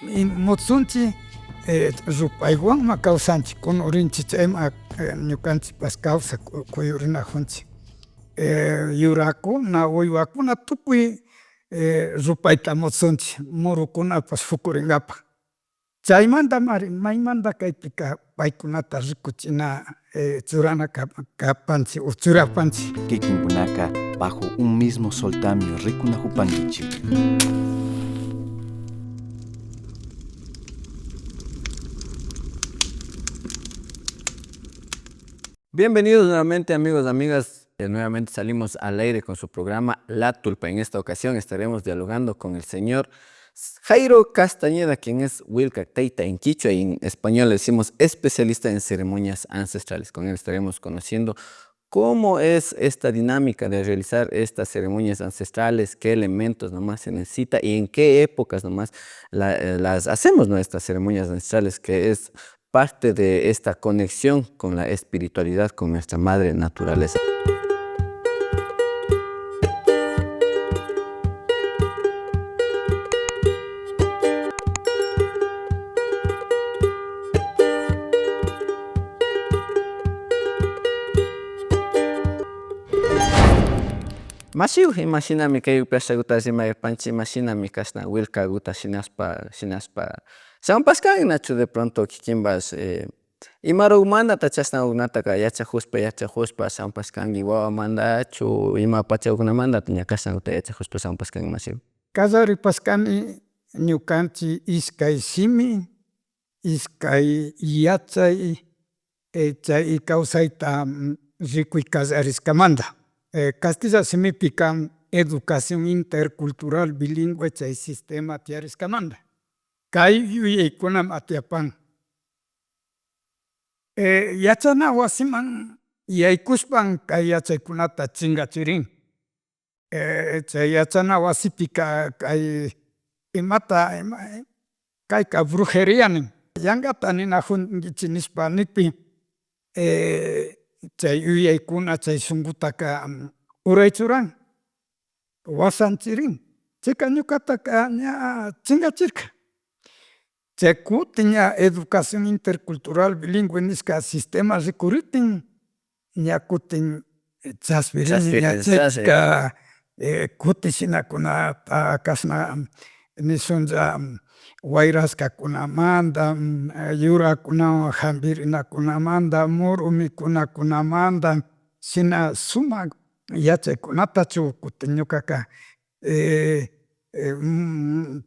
Mutsunchik rupaywanma kawsanchik kunurinchik chayma ñukanchikpash kawsak kuyurinajunchik yurakuna, wiwakuna tukuy rupayta mutsunchik murukunapash fukurinkapak. Chaymantamari maymanta kaypika paykunata rikuchina churana kapanchik o churapanchik. Kikinkunaka bajo un mismo soltami rikunajupankichik. Bienvenidos nuevamente amigos, amigas, nuevamente salimos al aire con su programa La Tulpa. En esta ocasión estaremos dialogando con el señor Jairo Castañeda, quien es Wilka Tayta en quichua y en español le decimos especialista en ceremonias ancestrales. Con él estaremos conociendo cómo es esta dinámica de realizar estas ceremonias ancestrales, qué elementos nomás se necesita y en qué épocas nomás las hacemos, ¿no? Estas ceremonias ancestrales que es parte de esta conexión con la espiritualidad, con nuestra madre naturaleza. Mashiwan imashinami kay ashaguta rimarpanchik imashinami kashna wilkaguta shinashpa shinashpa champashkanki nachu de pronto kikinpash imarukmantata chashnakunataka yachakushpa yachakushpa shampashkanki wawamantachu ima pachakunamanta ña kashnakuta yachakushpa shampashkanki mashi. Kallaripashkani ñukanchik ishkay shimi, ishkay yachay chay kawsayta rikuy kallarishkamanta castilla shimipika educación intercultural bilingue chay sistema tiyarishkamanta kay yuyaykuna tiyapan. Yachana wasiman yaykushpan kay yachaykunata chingachirin chay yachana wasipika kay imata ima kayka brujeria nin yankata ninajunguichik nishpa nikpi chay yuyaykuna chay shunkutaka uray churan washanchirin chayka ñukataka ña chingachirka. Chay kutin ña educación intercultural bilingüe nishka sistema rikuriptin ña kutin chashpirini ña chayka kutin shinakunata kashna nishunlla wayrashkakunamanta, yurakunawan jampirinakunamanta, muru mikunakunamanta shina sumak yachaykunatachu kutin ñukaka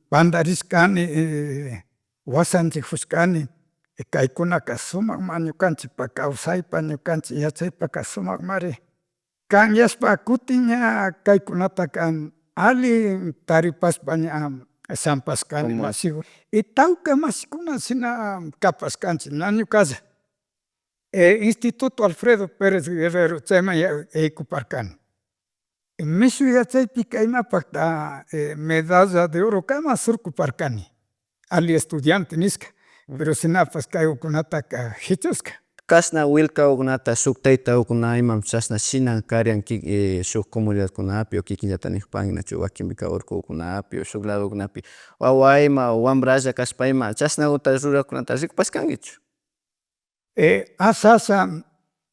pandarishkani washanchikushkani kaykunaka sumakma ñukanchikpa kawsaypa ñukanchik yachaypaka sumakmari kan yashpa kutin ña kaykunataka alli taripashpa ña shampashkani mashigu y tawka mashikuna shina kapashkanchik na ñukalla. Instituto Alfredo Perez Guerrero chayman yaykuparkani mishu yachaypika imapakta medalla de orokama surkuparkani alli estudiante nishka pero shinapash kaykunataka jichushka. Kashna wilkakunata shuk taytakuna ima chashna shinan karian shuk comunidadkunapi o kikinllatak nikupanki nachu wakinpika urkukunapi o shuk ladokunapi wawa ima o wambralla kashpa ima chashnakuta rurakunata rikupashkankichu. Asha asha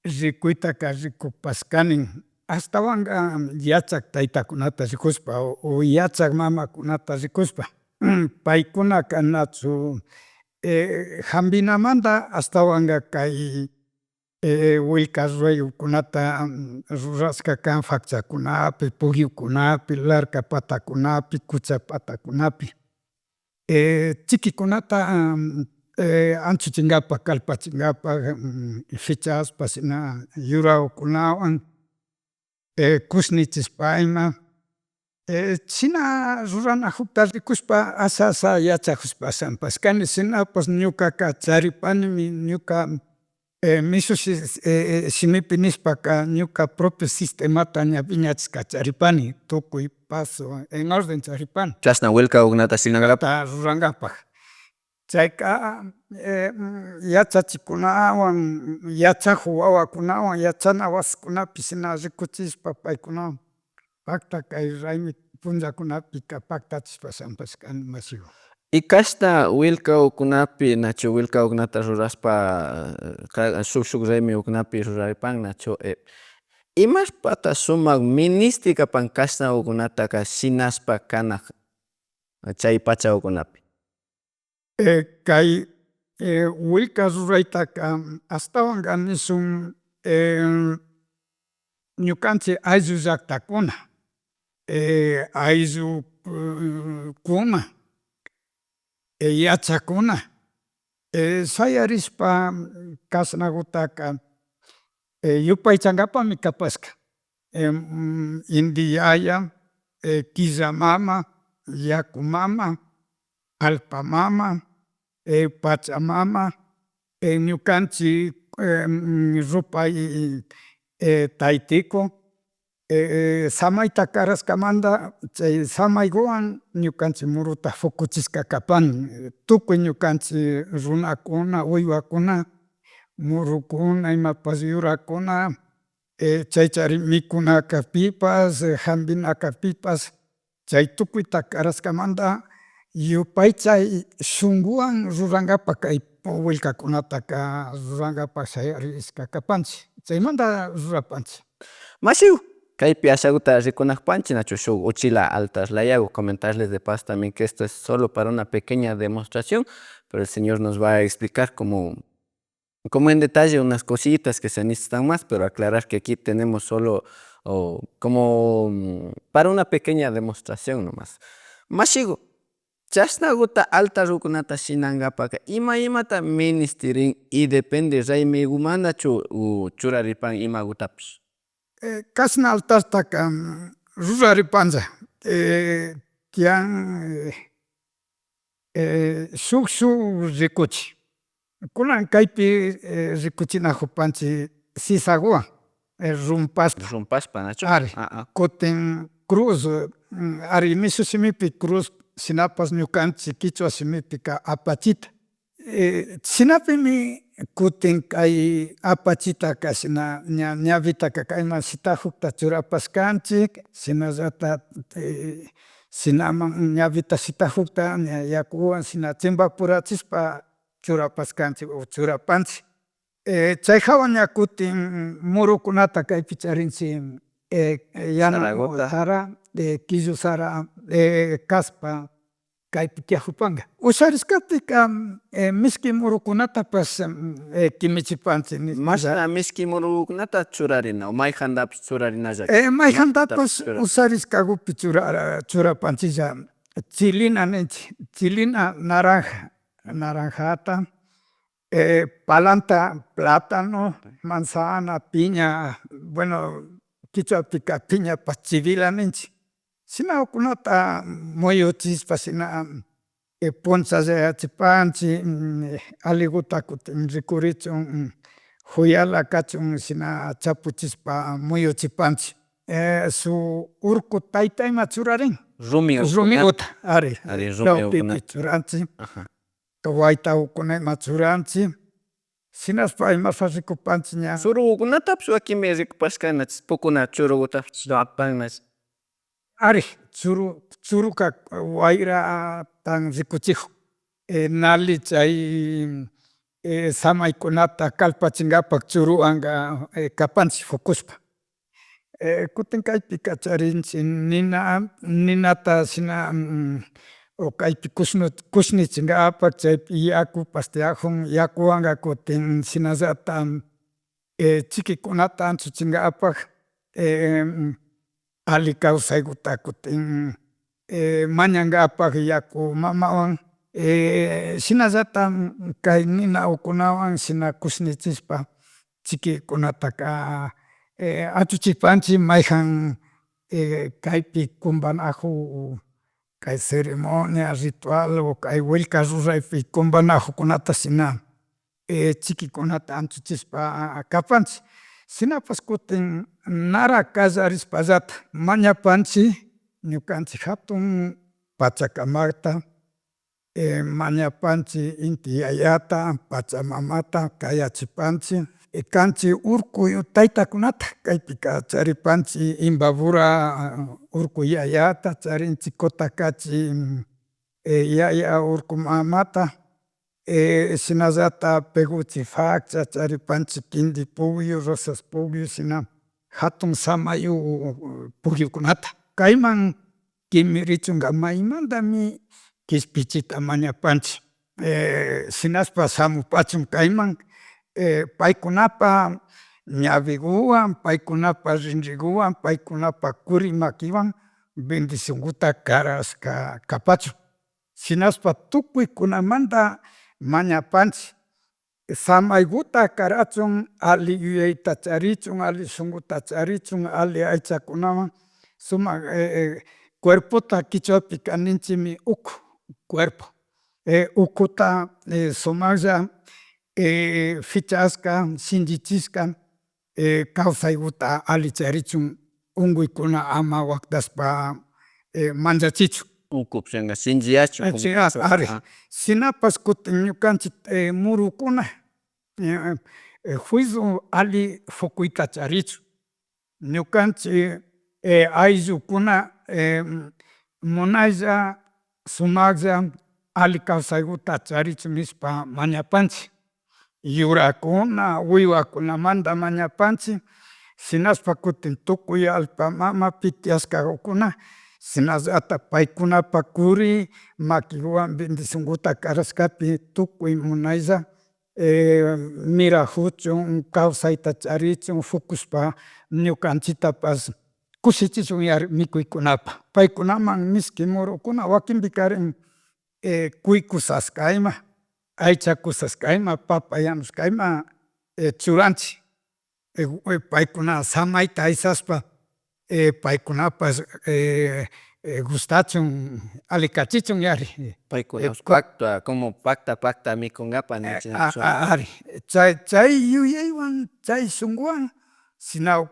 rikuytaka rikupashkani ashtawanka yachak taytakunata rikushpa o yachak mamakunata rikushpa paykunaka nachu jambinamanta ashtawanka kay wilka ruraykunata rurashka kan fachakunapi, pukyukunapi, larca patakunapi, cucha patakunapi chiquikunata anchuchinkapak, kalpachinkapak pichashpa shina yurakunawan kushnichishpa ima china ruranajukta rikushpa asha asha yachajushpa shampashkani shinapash ñukaka charipanimi ñuka mishu shimipi nishpaka ñuka propio sistemata ña wiñachishka charipani tukuy paso en orden charipani. Chashna wilkakunata rurankapak chayka yachachikkunawan yachakuk wawakunawan yachana wasikunapi shina rikuchishpa paykunawan pakta kay raymi punllakunapika paktachishpa shampashkani mashiku. Y kashna wilkawkunapi nachu wilkakunata rurashpa shuk shuk raymikunapi ruraripan nachu imashpata sumak ministy kapan kashnakukunataka shinashpa kanak chay pachakunapi. Kay willka ruraytaka ashtawanka nishun ñukanchik ayllu llaktakuna ayllukuna yachakuna shayarishpa kashnagutaka yupaychankapami kapashka indi yaya, killa mama, yaku mama, allpa mama, pachamama, ñukanchik rupay taytiku samayta karashkamanta chay samaykuwan ñukanchik muruta fukuchishka kapan tukuy ñukanchik runakuna, wiwakuna, murukuna, imapash yurakuna chaychari mikunakapipash, jampinakapipash chay tukuyta karashkamanta yupaychay shunkuwan rurankapak kay willkakunataka rurankapak shayarishkakapanchik chaymanta rurapanchik. Mashi kaypi ashaguta rikunakpanchik nachu shuk uchila altar layaku comentarles de paso tambien que esto es solo para una pequeña demostración, pero el señor nos va a explicar como como en detalle unas cositas que se necesitan mas, pero aclarar que aqui tenemos solo o como para una pequeña demostración nomas. Mashiku chashnakuta altarrukunata shinankapak ima imata ministirin y depende raymikumanachu o churaripan imagutapish. Kashna altartaka ruraripanchik tiyan shuk shuk rikuchik kunan kaypi rikuchinajupanchik sisaguwan rumpashpa. Rumpashpa nachu Ari kutin cruz ari mishu shimipi cruz shinapash ñukanchik kichwa shimipika apachita shinapimi kutin kay apachitaka shina ña ñawitaka kayman shitakukta churapashkanchik shinallatak shinaman ñawita shitakukta ña yakuwan shina chimbapurachishpa churapashkanchik o churapanchik chay jawa ña kutin murukunata kaypi charinchik yana sara killu sara caspa kaypi tiyajupanka usharishkapika mishki murukunatapash kimichipanchik Mashna mishki murukunata churarina o mayjandapish churarinalla Mayjantapash usharishkakupi chura churapanchiklla chilina ninchik, chilina naranja, naranjata, palanta platano, manzana, piña, bueno kichwapika piñapash chivila ninchik shinakunata muyuchishpa shina punchallayachipanchik aliguta kutin rikurichun juyala kachun shina chapuchishpa muyuchipanchik shuk urku tayta ima churarin Rumi rumiguta ari ari chawpipi churanchik waytagukuna ima churanchik shinashpa imasha rikupanchik ña Surukunatapish wakinpi rikupashkani pukuna churukutapish Ari churu churuka wayrata rikuchikun nali chay samaykunata kalpachinkapak churuwanka kapanchik fukushpa kutin kaypika charinchik nina, ninata shina o kaypi kushnichinkapak chaypi yakupash tiyakun yakuwanka kutin shinallatak chikikunata anchuchinkapak alli kawsayguta kutin mañankapak yaku mamawan shinallatak kay ninakunawan shina kushnichishpa chikikunataka anchuchipanchik mayjan kaypi cumbanajun kay ceremonia, ritual o kay willka ruraypi kumbanajukunata shina chikikunata anchuchishpa kapanchik shinapash kutin nara kallarishpallatak mañapanchik ñukanchik jatun pachakamakta mañapanchik inti yayata, pachamamata kayachipanchik kanchik urku taytakunata kaypika charipanchik Imbabura urku yayata charinchik Cotacachi. Yaya urku mamata shinallatak Peguche facha charipanchik Quindi pukyu, Rosas pukyu, shina jatun samay pukyukunata kayman kimirichunka maymantami kishpichita mañapanchik shinashpa shamupachun kayman paykunapa ñawiguwan, paykunapa rinriguwan, paykunapak kuri maquiwan bendicionguta karashka kapachun shinashpa tukuykunamanta mañapanchik samayguta karachun alli yuyayta charichun, alli shunkuta charichun, alli aychakunawan sumak cuerpota kichwapika ninchikmi uku cuerpo ukuta sumaklla fichashka shinchichishka kawsayguta alli charichun unkuykuna ama waktashpa manllachichun. Ukupish shinchiyachun. Ari shinapash kutin ñukanchik murukuna juizu alli fukuyta charichun ñukanchik ayllukuna munaylla sumaklla alli kawsayguta charichun nishpa mañapanchik yurakuna, wiwakunamanta mañapanchik shinashpa kutin tukuy allpa mamapi tiyashkakuna shinallatak paykunapak kuri maquiguwan bendicionguta karashkapi tukuy munaylla mirajuchun kawsayta charichun fukushpa ñukanchiktapash kushichishun mikuykunapak paykunaman mishki murukuna wakinpikarin cuy kusashka ima, aycha kusashka ima, papa yanushka ima churanchik paykuna samayta aysashpa paykunapash gushtachun alikachichun yari. Paykuna pakta como pakta, pakta mikunkapak ninchik Ari chay chay yuyaywan chay shunkuwan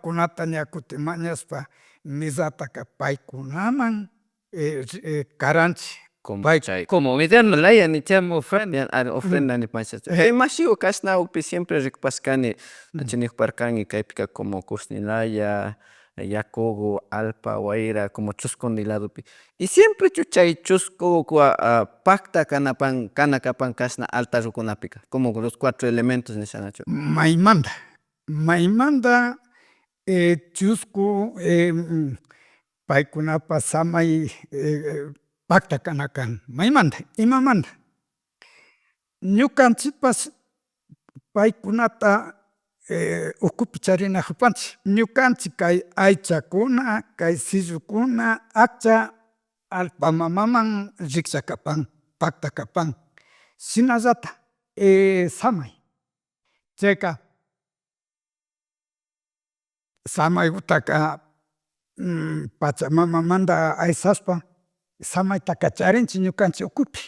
kunata ña kutin mañashpa mesataka paykunaman karanchik. Chay como ofrenda nipanchik imashiku kashnakukpi siempre rikupashkani nikuparkani kaypika como kushnilaya yakugu alpa, wayra como chuskundi ladopi y siempre chu chay chushku pakta kanapan kanakapan kashna altar rukunapika como los cuatro elementos nishanachu. Maymanta, maymanta chusku paykunapak samay pakta kana kan maymanta imamanta, ñukanchikpash paykunata ukupi charinajupanchik ñukanchik kay aychakuna, kay sillukuna, akcha allpa mamaman rikchakapan paktakapan shinallatak samay chayka samaygutaka pachamamamanta aysashpa samaytaka charinchik ñukanchik ukupi,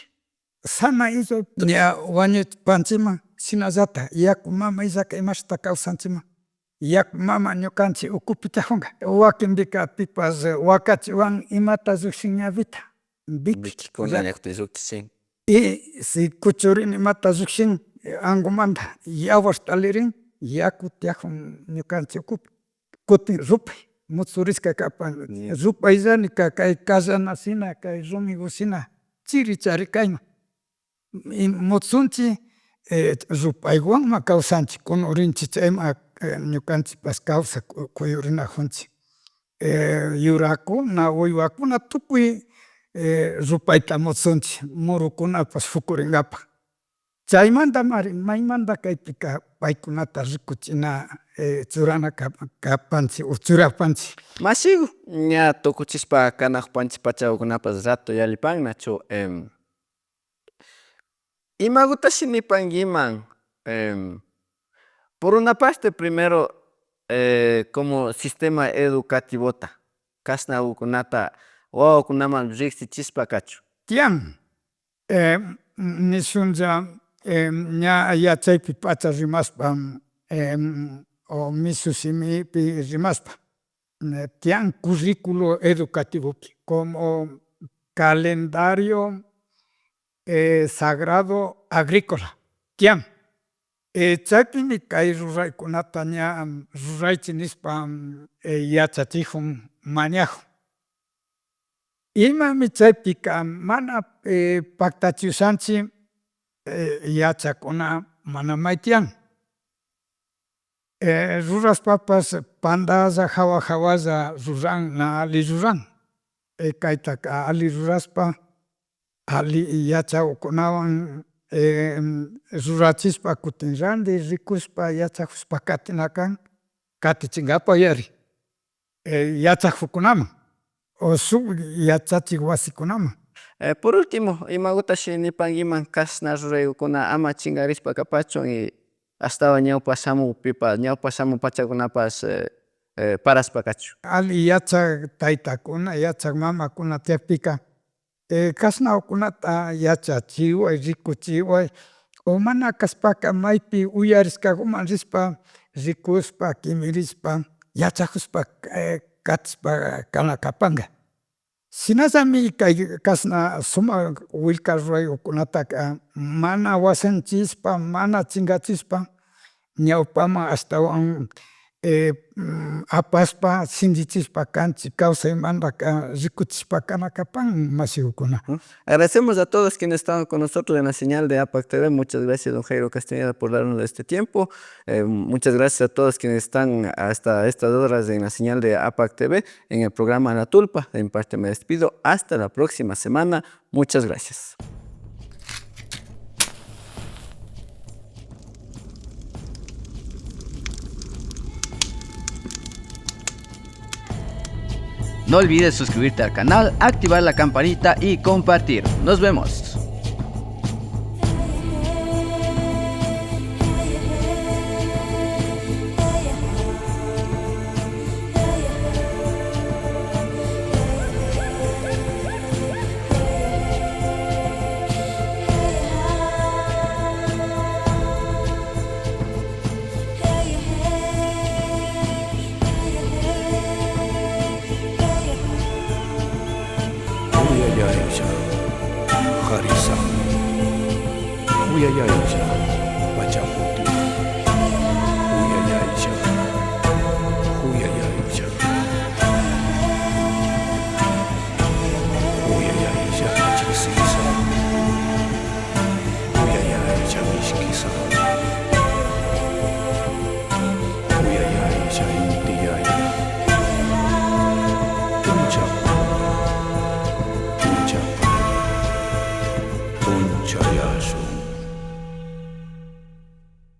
samay illak ña wañupanchikman shinallatak yaku mama illak imashutik kawsanchikman yaku mama ñukanchik ukupi tiyajunka wakinpika pipash wakachiwan imata llukshin ñawita Vikikuna llukchichin. Y si kuchurin imata llukshin angumanta yawar talirin yaku tiyakun ñukanchik ukupi kutin rupay mutsurishka kapan rupayllanika kay kallanashina kay rumigushina chiri chari kayman mutsunchik rupaywanma kawsanchik kunurinchik chayma ñukanchikpash kawsak kuyurinajunchik yurakuna, wiwakuna tukuy rupayta mutsunchik murukunapash fukuringapak chaymantamari maymanta kaypika paykunata rikuchina churana kapanchik o churapanchik. Mashiku ña tukuchishpa kanajupanchik pachakunapash rato yallipan nachu imagutashi nipankiman por una parte primero como sistema educativota kashnakukunata wawakunaman rikshichishpa kachun. Tiyan nishunlla ña yachaypi pacha rimashpa o mishu shimipi rimashpa tiyan curriculo educativopi como calendario sagrado agricola tiyan chaypimi kay ruraykunata ña ruraychik nishpa yachachijun mañajun. Imami chaypika mana paktachi ushanchik yachakuna mana may tiyan rurashpapash pandalla jawa jawalla ruran na alli ruran kaytaka alli rurashpa alli yachakunawan rurachishpa kutin ranti rikushpa yachakushpa katinakan katichinkapak yari yachakukunaman o shuk yachachik wasikunaman. Por ultimo imagutashi nipankiman kashna ruraykuna ama chinkarishpa kapachun y ashtawan ñawpa shamukpipash ñawpa shamuk pachakunapash parashpa kachun. Alli yachak taytakuna, yachak mamakuna tiyakpika kashnakunata yachachiway, rikuchiway o mana kashpaka maypi uyarishkakuman rishpa rikushpa kimirishpa yachakushpa katishpa kana kapanka. Shinallami kay kashna sumak willka ruraykunataka mana washanchishpa mana chingachishpa ñawpaman ashtawan apashpa shinllichishpa kanchik kawsaymantaka rikuchishpa kana kapan mashigukuna. Agradecemos a todos quienes estaban con nosotros en la señal de APAC TV, muchas gracias don Jairo Castañeda por darnos este tiempo, muchas gracias a todos quienes están hasta estas horas en la señal de APAC TV, en el programa La Tulpa, de mi parte me despido, hasta la próxima semana, muchas gracias. No olvides suscribirte al canal, activar la campanita y compartir. Nos vemos. Uyayaylla,